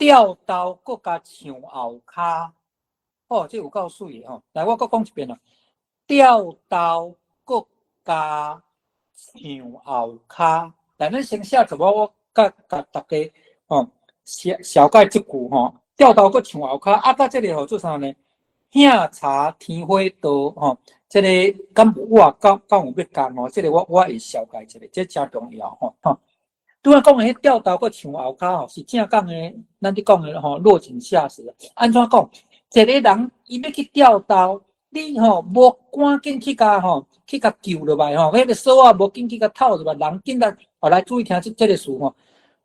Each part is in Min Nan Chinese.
吊刀閣共搶後跤，哦，這有夠媠的吼！來，我閣講一遍啦，吊刀閣共搶後跤。來，咱先寫一我我佮佮大家吼，紹紹解這句吼，吊刀閣搶後跤，啊，佮這個號做啥呢？向查天火道吼，這個敢有我敢敢有欲共吼？這個我我會紹解一下，這誠重要吼吼。拄仔講的彼吊刀閣搶後跤吼，是正港的，咱佇講的吼，落井下石。按怎講？一個人伊欲去吊刀，你吼無趕緊去共吼，去共救落來吼，彼個索仔無緊去共套入來，人緊來，後來注意聽這這個詞吼，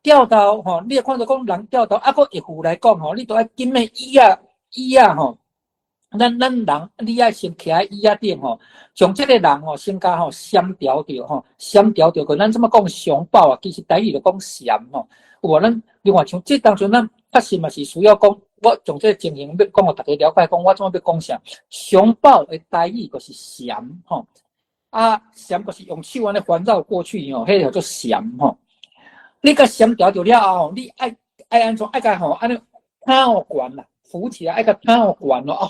吊刀吼，你會看著講人吊刀，啊，閣會副來講吼，你著愛緊欲椅仔椅仔吼。咱咱人，你愛先徛佇椅仔頂吼，將這個人吼先共吼攕牢著吼，攕牢著。佮咱這麼講熊抱啊，其實台語就講攕吼。有無？咱另外像這當陣，咱確實嘛是需要講，我從這個情形欲講予大家了解，講我怎麼欲講啥？熊抱的台語就是攕吼，啊，攕就是用手按呢環繞過去吼，彼個叫做攕吼。你共攕牢著了後，你愛愛按怎？愛共吼按呢拋懸啦。扶起來，愛共拋懸咯，啊，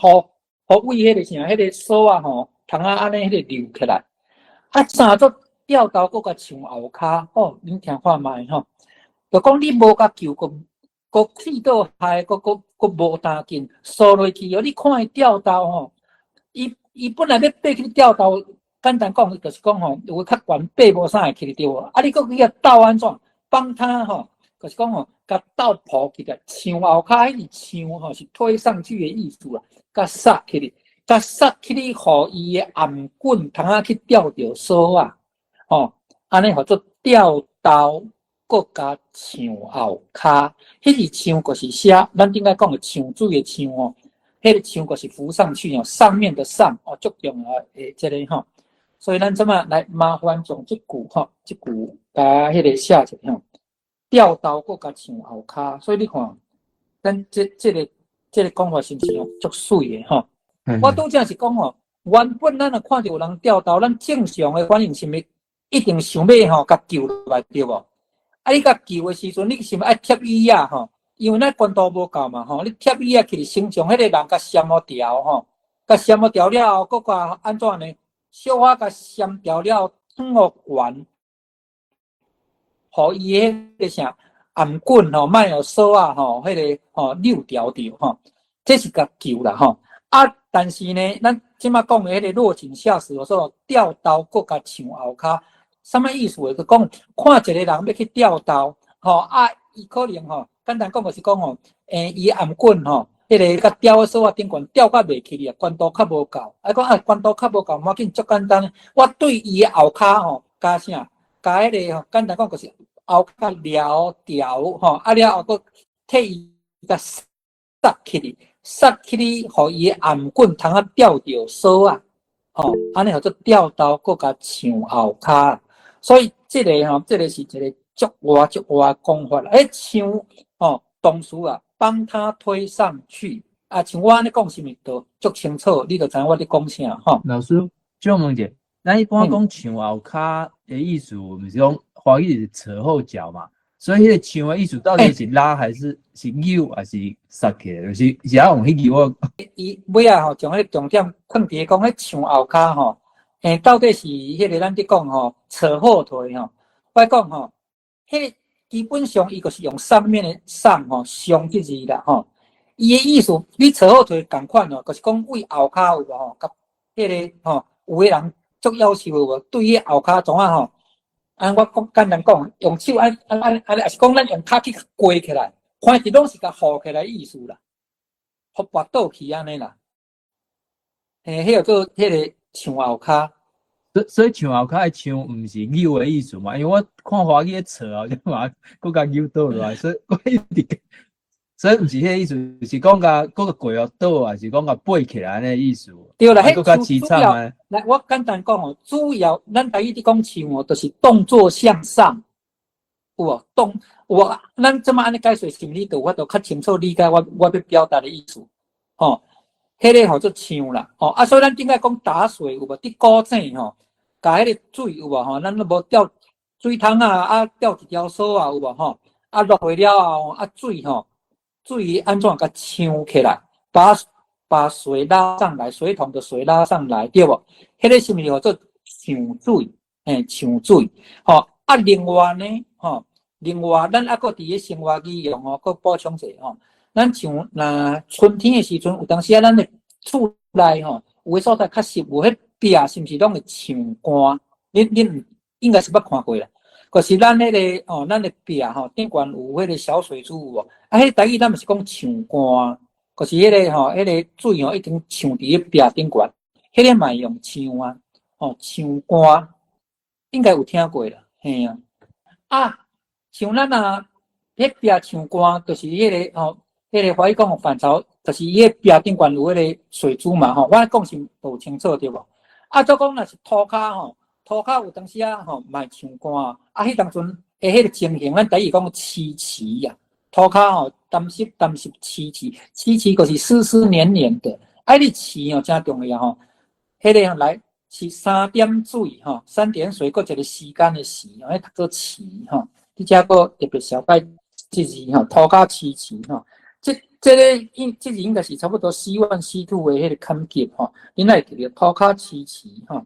予予為彼個啥，彼個索仔吼，通仔按呢彼個溜起來。啊，啥做吊刀閣共搶後跤？哦，恁聽看覓吼？就講你無共救，閣閣氣倒害，閣閣閣無擔緊，趖落去哦。你看伊吊刀吼，伊伊本來欲爬去吊刀，簡單講就是講吼，有的較懸爬無啥會起對無？啊，你閣去共鬥按怎？幫他吼，就是講吼，共鬥抱起來，搶後跤彼是搶吼，是推上去的意思啦，共捒起來，共捒起來，予伊的頷棍通仔去吊著索仔，吼，按呢號做吊刀，閣共搶後跤，彼個搶就是寫咱頂下講的搶水的搶吼，彼個搶就是浮上去哦，上面的上哦，足重要的這個吼，所以咱這馬來麻煩將這句吼，這句共彼個寫一下吼。吊刀閣共搶後跤，所以你看，咱這這個這個講法是毋是足媠的吼？我拄才是講吼，原本咱若看著有人吊刀，咱正常的反應是毋是一定想欲吼共救落來對無？啊，你共救的時陣，你是毋是愛貼椅仔吼？因為咱懸度無夠嘛吼，你貼椅仔去先將彼個人共攕牢吼，共攕牢了後，閣共按怎呢？小可共攕牢了，轉予懸。予伊彼個啥頷棍吼，莫予索仔吼，彼個吼溜牢著吼，這是共救啦吼。啊，但是呢，咱這馬講的彼個落井下石，說吊刀閣共搶後跤，啥物意思？就講看一個人欲去吊刀，吼啊，伊可能吼，簡單講就是講吼，伊頷棍吼，彼個共吊佇索仔頂懸吊甲袂起哩啊，懸度較無夠。啊，講啊，懸度較無夠，無要緊，足簡單。我對伊的後跤吼，共啥？共彼個吼，簡單講就是後跤撩牢吼，啊了後閣替伊共捒起哩，捒起哩，予伊的頷棍通仔吊著索仔，吼，按呢號做吊刀閣共搶後跤。所以這個吼，這個是一個足活足活的講法啦。欸，搶吼，動詞啊，幫他推上去啊，像我按呢講是毋是都足清楚？你就知影我咧講啥吼。老師，請問者，咱一般講搶後跤的意思，毋是講華語是扯後腳嘛？所以彼個搶的意思到底是拉還是是扭還是捒起來？就是是愛用彼句我。伊尾仔吼，將彼個重點放佇講彼搶後跤吼，欸，到底是彼個咱佇講吼，扯後腿吼。我講吼，彼個基本上伊就是用上面的上吼，上這字啦吼。伊的意思，你扯後腿仝款哦，就是講為後跤有無吼？共彼個吼，有的人足夭壽有無？對伊後跤怎啊吼？按我講簡單講，用手按按按按，抑是講咱用跤去過起來，反正攏是共扶起來意思啦，予跋倒去按呢啦。嘿，彼個做彼個搶後跤。所以搶後跤的搶毋是扭的意思嘛？因為我看華語咧扯啊，就嘛閣共扭倒落來，所以我一直，所以毋是彼個意思，是講共閣共過予倒，還是講共爬起來的意思？對啦，彼閣較淒慘啊！來，我簡單講哦，主要咱台語佇講搶哦，就是動作向上，有無？動有無？咱這麼按呢解說，是毋是你就有法度較清楚理解我我欲表達的意思？吼，彼個號做搶啦，吼啊，所以咱頂擺講打水有無？佇古井吼，共彼個水有無吼？咱都無吊水桶啊，啊吊一條索仔有無吼？啊落雨了後，啊水吼，水按怎共搶起來，把水拉上來，水桶的水拉上來，對無？彼個是毋是號做搶水？嘿，搶水，吼啊！另外呢，吼，另外咱猶閣佇咧生活語用吼，閣補充者吼，咱像若春天的時陣，有當時啊，咱的厝內吼，有的所在較濕，有彼壁是毋是攏會搶乾？恁應該是捌看過啦。就是咱彼個哦，咱的壁吼頂懸有彼個小水珠有無？啊，彼台語咱嘛是講搶乾，就是彼個吼，彼個水吼已經搶佇咧壁頂懸，彼個嘛會用搶啊，吼，搶乾，應該有聽過啦，嘿啊。啊，像咱啊，彼壁搶乾，就是彼個吼，彼個華語講反潮，就是伊个壁頂懸有彼個水珠嘛吼，我講是都清楚對無？啊，做講若是塗跤吼，塗跤有當時啊吼，嘛會搶乾啊，彼當陣的彼個情形，咱台語講黐黐啊，塗跤吼，澹濕澹濕黐黐，黐黐就是濕濕黏黏的。啊，你黐哦，誠重要吼，彼個來是三點水吼，三點水閣一個時間的時，彼讀做黐吼。你遮閣特別小解這字吼，塗跤黐黐吼。這個應這字應該是差不多 C1 C2 的彼個坎級吼，恁會記得塗跤黐黐吼。